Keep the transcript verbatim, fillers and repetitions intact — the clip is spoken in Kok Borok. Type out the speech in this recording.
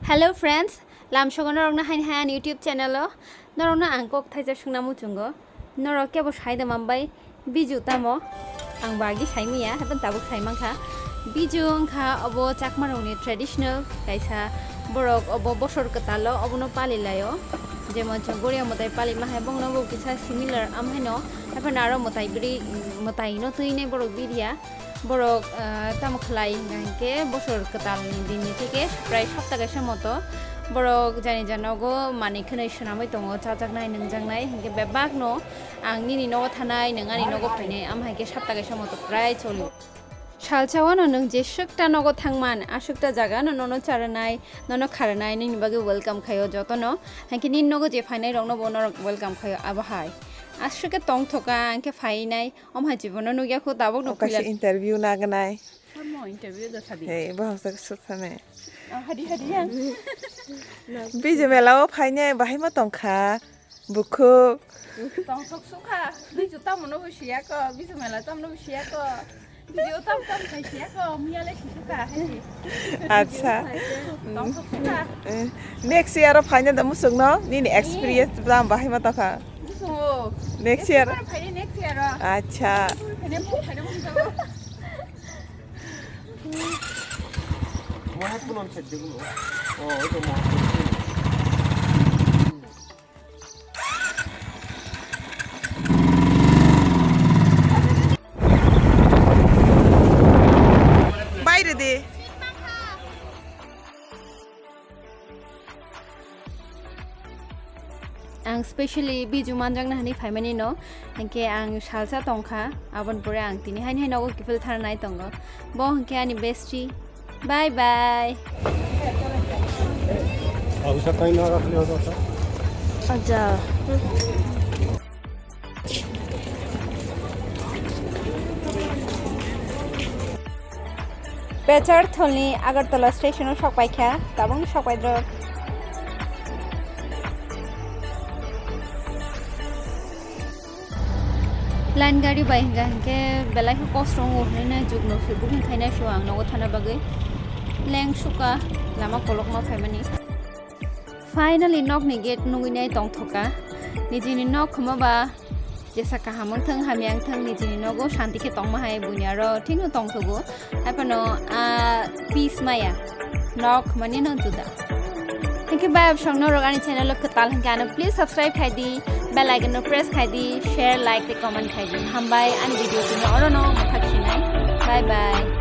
Hello friends, lamsogo norokno haini hai ani YouTube channel o norokno ang kok thaisa swngna muchungo. Norok kebo sai de mambai biju tamo? Ang bagi sai miya, haban tabuk sai mankha. Biju wngkha obo Chakma rokni traditional kaisa borok obo bosor kwtalo obono pali laio. Jemon chwng Goria mwtai pali ma hai bongno bo kisa similar amhaino haban aro mwtai biri mwtai no twi nai borok biriya. Borok, ah, tamo khlai hingka hinkhe bosor kwtalni dinni theke prai sapta kaisa moto borok jani janogo manwi khwnwi swnamwi tongo, chajaknai, nungjaknai, hinkhe bebakno ang nini nogo thanai, nwng ani nogo phainai, am hai khe sapta kaisa moto prai choli. Salsa wano nwng jeswkta nogo thangman, aswkta jagano nono charwnai, nono kharwnai, nini bagwi welcome khaio jotono. Hinkhe nini nogo je phainai rokno bo norok welcome khaio abo hai. Aswk khe tongthoka, hinkhe phainai, Om hai chibono nugya kho tabuk no kaisa interview nagnai. Samo interview da sadi. Hey, bo hamsa khe suk sane. Ah, hadi, hadi ya. Biju mela o phainai bahai ma tongkha. Bukhuk. Tong sok sukha. Biju tamo no busiya ko. Biju mela tamo no busiya ko. Biju tam tam khai siya ko. Miya le sisuka. Hai si. Acha. Tong sok sukha. Eh, next year o phainai da musuk no. Nini experience bam bahai ma tongkha. Musungo. Next year. Phaidi next year o. Acha. Phaidi, phaidi musungo. Baire de. Ang specially biju manjakna hinwi phaimani no, hinkhe ang salsa tongkha, aboni pore ang tini haini hai nogo kiphil tharnai tongo. Bo hinkhe ani bestie. Bye bye. Acha. Pecharthalni Agartala station o sok paikha, tabuk sok paidrok. Line gari bai hingka hinkhe belai khe kosto wngo hinwi nai jukno se booking khainai so ang nogo thana bagwi. Leng suka lama kolokma phaimani. Finally nokni gate nugwi nai tongthoka. Nijini nok khuma ba jesa kaham wngthang, hamya wngthang, nijini nogo shanti khe tongma hai buini aro thikno tongthogo. Haiphano a peace maya nok khumani no juda. Thank you, bye, absong norok ani channel o kwtal hinkhe ano please subscribe khai di, bell icon no press khai di, share, like tei comment khai di. Hambai ani video tini oro no mwthak sinai. Bye bye.